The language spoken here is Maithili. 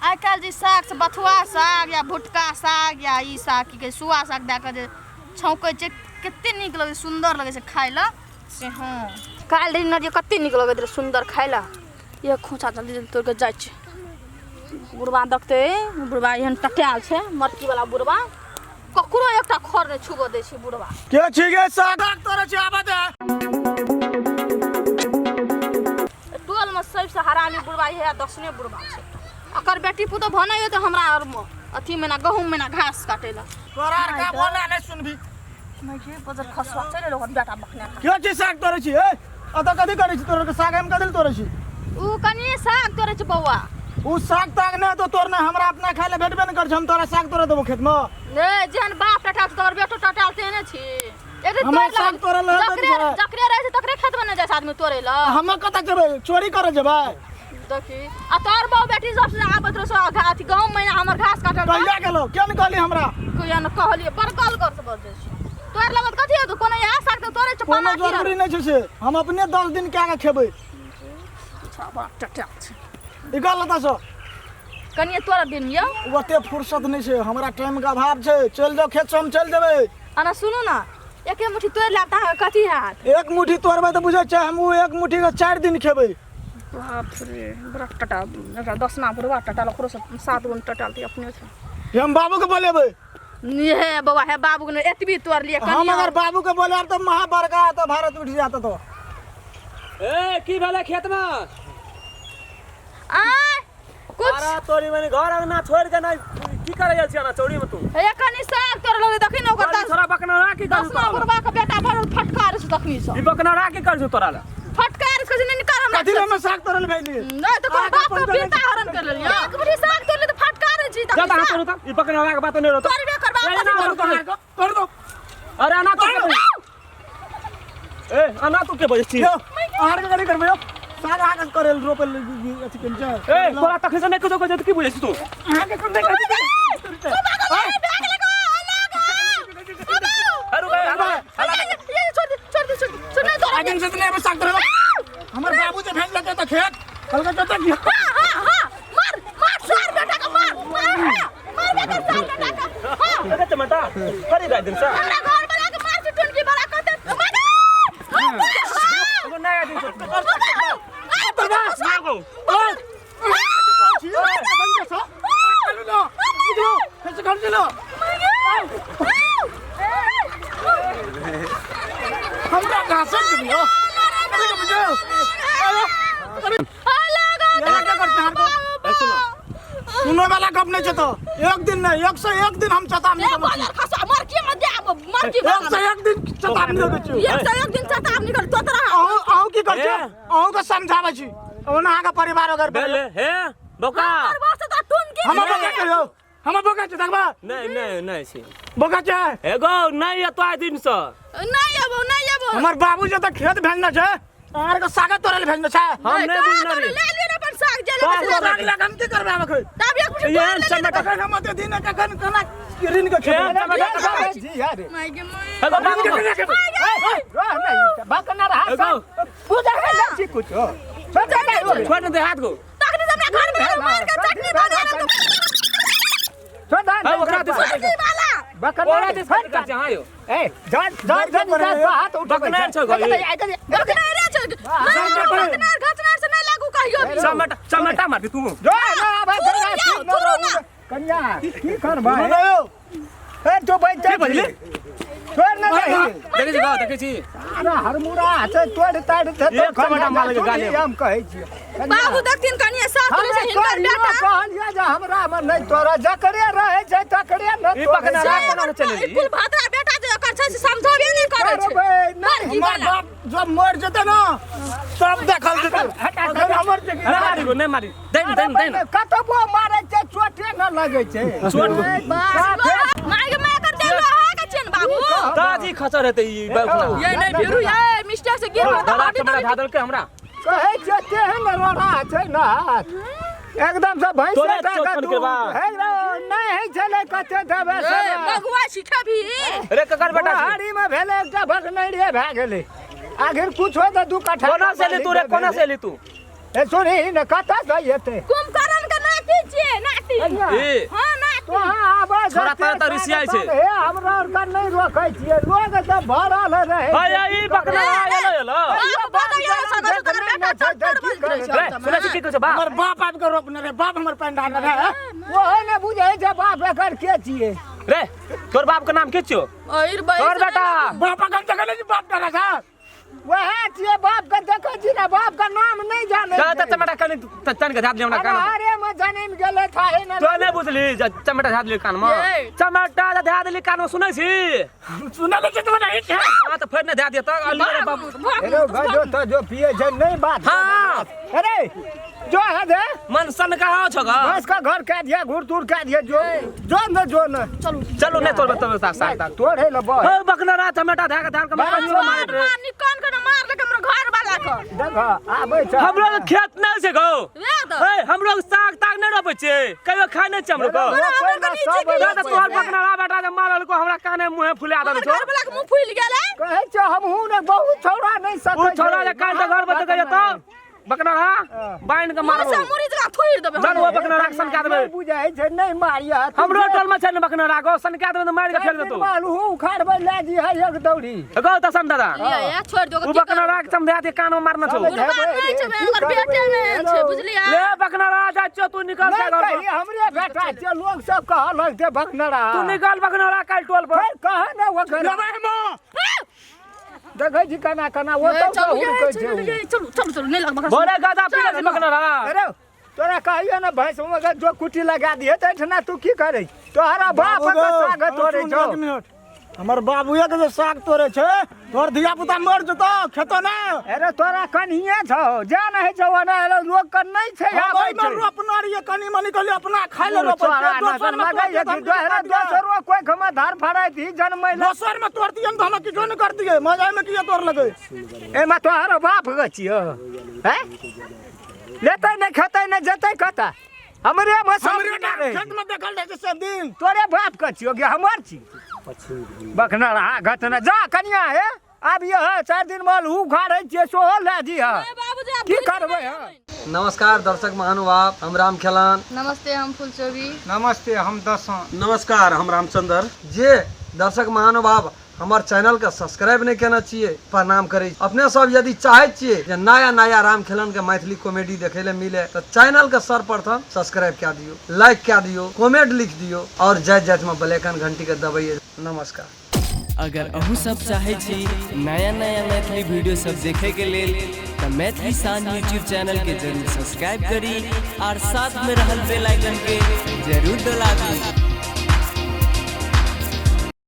आइ काल्हि जे साग से बथुआ साग या भुटका साग या ई साग की कहै सुआ साग दए कऽ जे छौंकै छै कते नीक लगै छै सुन्दर लगै छै खाय लए से हँ काल्हि दिन जे कते नीक लगैत रहै सुन्दर खाय लए इएह खोँचा जल्दी जल्दी तोड़ि कऽ जाइ छै बुढ़बा देखतै बुढ़बा एहन टटायल छै मटकीवला बुढ़बा ककरो एकटा खर नहि छुबऽ दै छै बुढ़बा के छी गे साग तोरे छी आबऽ दे। टोलमे सबसँ हरामी बुढ़बा इएह दसने बुढ़बा छै ओकर बेटी पुतोह भने तऽ हमरा आरमे अथी महिना गहूँम महिना घास काटै लए तोरा आर का बोला नहीं सुनबी। बजर खसुआ चलि एलो ओकर बेटा बकने के छी साग तोरे छी ए अतऽ कथी करै छी तोरे के साग हम कथी ले तोरे छी? उ कनि साग तोड़ै छै बौआ। उ साग ताग नहि तो तोड़ने हमरा अपना खाय ले भेटबे नहि करै छै, हम तोरा साग तोड़े देबो खेत मे। ने जेहन बाप टटाल छै तोहर बेटो टटाल तेहने छी। एक हमरा साग तोड़े लए जकरे जकरे रहै छै तकरे खेत मे ने जाइ छै आदमी तोड़े लए। हम कतऽ जेबै चोरी करे जेबै? देखी आ तोहर बहु बेटी सब से आबैत रहौ से अथी गहूँम महिना हमर घास काटल कहिया गेलौ के ने कहली हमरा? कहिया ने कहलियै बड़ गल कर से बजै छै। तोहर लगत कथी हेतौ कोनो इएह साग तऽ तोड़ै छै कोनो पना जरूरी नहि छै से हम अपने 10 दिन कए के खेबै। बड़ा टटाल छै। निकल एतऽ से। कनिए तोरा दिन यौ। ओते फुर्सत नहि छै हमरा टाइम के अभाव छै, चलि जाउ खेत से हम चलि जेबै। आना सुनू ने एके मुट्ठी तोड़ि लेब तऽ अहाँके कथी हैत? एक मुट्ठी तोड़बै तऽ बुझै छै हम ओ एक मुट्ठी के 4 दिन खेबै। बाप रे बड़ा टटा एकरा दसना बुढ़वा टटाल ओकरो से 7 गुण टटाल तऽ अपने छै। हम बाबू के बोलेबै। हे बौआ हे बाबू के एतबी तोड़ लिए हम अगर बाबू के बोलेब तऽ महा बड़का तऽ भारत उठि जात तो। ए की भेलै खेत में? आय कुछ अरे तोरी मने घर अंगना छोड़ के नहीं की करे गेल छी ना चौड़ी में तू? हे कनी साग तोड़ लगलै देखी ने ओकर तोरी छोरा बकना रा की कर दसना बुढ़वा के बेटा भरल फटकार छै तखनी से। ई बकना रा की कर छौ तोरा ला? फटकार छै नहीं निकाल हमरा। कथी हम साग तोड़ल भेलियै? नहीं तो कोन बाप के बेटा हरण कर लेलियै। एक मुट्ठी साग तोड़ ले तऽ फटकार छै जा तखनी ता से। तोड़ ता ई बकना रा के बात नहीं रहतो। तोड़बे करबा ए, ना कथी तोड़। तोड़ दो। अरे अना तू के बजै? ए अना तू के बजै छी? यौ अहाँ के कथी करबै यौ? साग अहाँ के करेल रोपल अथी केने छै। ए तोरा तखन से नहीं कुछो कहै छै तऽ की बुझै छी तू? अहाँ के कोन कथी अरे भाई आइ दिन से नहि साग तोड़े हमर बाबू जे भेज लकै तऽ खेत कहलकै कतऽ की अरे टमाटर करी रात दिन से एगो नया दिन से ना गो। हमरा घासक दियौ ए सुनो सुनै वाला गप नहि छै तो एक दिन नहि 101 दिन हम चेतावनी देबै छी। 101 दिन चेतावनी देबै छी। चेतावनी कर तोतरा अहूँ अहूँ की करै छी? ए। अहूँ के समझाबै छी ओना अहाँके परिवार वगैरह भेले हे बोका। हमर बोका छै यौ हमर बोका छै देखबा। नहीं नहीं नहीं छी बोका छै एगो नहीं एतो आइ दिन से। नहीं अबो नहीं अबो। हमर बाबू जे तऽ खेत भेजने छै अहाँ के साग तोड़ै लए भेजने छै। हम नहीं बुझने ले रही। लिअ ने अपन साग जे साग लेबै से साग लए कऽ हम की करबै आब एखन? तब एक मुट्ठी एहन चमटा कखन हम ओते दिन कखन केना ऋण के खेबै? एहन चमटा जी यार माय गे माय। एगो बाबू ऋण के केना खेबै? रह नहीं बकना रहा एगो पूजा है ना छी कुछ छोड़ छोड़ दे हाथ को। तखनी से हमरा घर में मार के चटनी बना रहा तो छोड़ दे हाँ, ओकरा दिस चटनी वाला बकना ओकरा दिस कथी कर छै हाँ यौ? ए जा जा जा जा हाथ उठबै बकना छौ गो ई। बकना रे छै बकना घचना से नहीं लागू कहियो भी। चमटा चमटा मारबी तू। जो ना आबै थोड़ू ना। कन्या की करबै सुनू ने यौ ए जो बैठ की बजली? छोड़ ना दे देखै छी गौ देखै छी। अरे हरमुरा छै तोड़ ताड़ छै एक चमटा मारलकै गाले में। हम कहै छियै बाबू देखथिन कनिए साथ हमे से हिनकर कहियो बेटा कहलियै जे हमरा मे नहि तोरा जकरे रहै छै तकरे ने ई पकना से राख कोना ने एकर चलेली। कुल भद्रा बेटा जे एकर छै से समझबे नहि करै छै। करबै नहि। मर्जी हमर वाला। बाप जब मरि जेतै ने तब देखल जेतै। अखन हमर जे अरे मारी गो नहीं मारी दे न दे न दे न। कतबो मारै छै चोटे न लगै छै। चोट माय गे माय एकर देह लोहा के छियन बाबू। ताजी खचर हेतै ई बकना। ये नहीं भिरू ये मिस्टेक से गिर गला हड्डी चमड़ा धा देलकै हमरा। कहै छियै तेहन रोड़ा छै ने हाथ एकदम से भैंस तोरे चोट पन के बा। नहि होइ छलै कते देबै ए बगुआ सीखा भी। रे ककर बेटा छी? बुढ़ारी मे भेलै एकटा भगनैरे भए गेलै आखिर कुछ हो तऽ 2 कट्ठा कोना से एली तू रे कोना से एली तू? ए सुनही ने कतऽ से एतै? कुंभकर्ण के नाती छियै नाती। कनिया ए हां ना तो आबै छोड़ा तर तर रिसियाइ छै। हे हमरा आर के नहि रोकै छियै, लोग तऽ भरल रहै। हाय ई बकना एलो एलो। बाप बदल गेल सगर तकर बेटा चक्कर बज रहै छै। रे सुनै छी की कहै छै बाप? हमर बाप आबि के रोपने रहे, बाप हमर पानि ढारने रहे। ओहो ने बुझै छै बाप एकर के छियै। रे तोर बाप के नाम के छियो? अइर बैस तोर बेटा बाप अखन तक नहि बाप डरा छै। वएह छियै बाप के, देखै छी ने बाप के नाम नहि जानै जा त चमेटा कनि तन के झाप दे हमरा कान। अरे मे जनम गेलै थाहे ने। तो नहि बुझली, चमेटा झाप देली कान में। चमेटा धए देली कान में, सुनै छी? सुनल छी तो नहीं छै। हां त फेर नहि धए दियऽ त अली रे बाप। हेलो गजो तो जो पिए छै नहीं बात। हां अरे जो है दे मन सन का हो छग बस का घर कह दिया, घूर तूर कह दिया, जो जो न जो न चलू चलू नहीं तोड़ तब साग साग ताग। तोड़ है लबो। हो बकना रात चमेटा धए के धान के मार मार मार निकान के मार लके हमर घर वाला के। देख आबै छै हमरो के खेत नहीं छै गौ। वे दो ए हमरो के साग ताग नहीं रोपै छै, कहियो खाय नहीं छै हमरो के। सब त तोहर बकना रा बेटा जे मारल को हमरा काने मुंहे फुला देल हमर छौ। घर वाला के मुंह फूल गेलै। कहै छै हमहूँ ने बहुत छौड़ा नहीं सकै। उ छोड़ा जे कान त घर बद गयो त बकना रा बांध के मारबो। मुंह से मुरी जगह थोड़ देबै। जन वो बकना रा सनका देबै। नहीं बुझै छै नहीं मारिया। हमरो टोल में छै ने बकना रा गो, सनका देबै त मारि के फेंक देतौ। मालू उखाड़बै ले जी है एक दौड़ी। गौ तसन दादा लिया या छोड़ दो। उ बकना रा के समझा दे कान में मारना छौ। बुढ़वा नहीं छै हमर बेटे नहीं छै बुझलियै। ले बकना रा जा छौ तू निकल नहीं जा घर कही हमरे बेटा छै, लोग सब कहलक जे बकनरा। तू निकल बकना रा काल टोल पर। फेर कह ने ओकर लेबै हम। देखै छी केना केना ओ तऽ चलू हुड़कै छै। चलू चलू चलू नहीं लगबा। भोरे गाजा पी ले बकना रा। अरे तोरा कहियो ने भैंस में जो कुटी लगा दिए तऽ एहिठिना तू की करै? तोहरा बाप के साग तोड़ै छौ। एक मिनट, हमर बाबूए के जे साग तोड़ै छै, तोहर धिया पुता मर जेतौ खेतो ने। अरे तोरा कनिए छौ, जा नहि छौ ओना लोक के नहि छै। हम आबै ओहिमे छै। रोपने रहियै कनि मनि, कहलियै अपना खाय लए रोपै तोरा छियै, दोसर मे लगै तोड़तियै छै तऽ हम दोहरा किछु कर दियै। दोसरो कोइ खमा धार फड़ाइत ही जनमै लए। दोसर मे तोड़तियै तऽ हमरा किछो नहि करतियै, मजा मे किए तोड़ लगै? एहिमे तोहर बाप के छियौ हैं? लेतै नहि खेतै नहि जेतै कतऽ? हमरे मे सब हमरे रहे। खेत मे देखल जाइ छै सब दिन। तोरे बाप के छियौ कि हमर छी? बखना रहा घटना जा कनिया हे आब यह 4 दिन में अल्हू उखाड़ै छियै सोहो लए दिह। की करबै हँ? नमस्कार दर्शक महानुभाव, हम राम खेलान। नमस्ते हम फुलचोबी। नमस्ते हम दसों। नमस्कार हम रामचंद्र। जे दर्शक महानुभाव हमर चैनल के सब्सक्राइब नहीं केने छियै, प्रणाम करै छी। अपने सब यदि चाहै छियै जे नया नया राम खेलन के मैथिली कॉमेडी देखे ले मिले तऽ चैनल के सर्वप्रथम सब्सक्राइब कए दियौ, लाइक कए दियौ, कमेंट लिख दियौ और जाइत जाइत में बेल आइकन घंटी के दबैयै। नमस्कार। अगर अहूँ सब चाहै छी नया नया मैथिली वीडियो सब देखे के लेल तऽ मैथिली शान यूट्यूब चैनल के जरूर सब्सक्राइब करी और साथ में रहल बेल आइकन के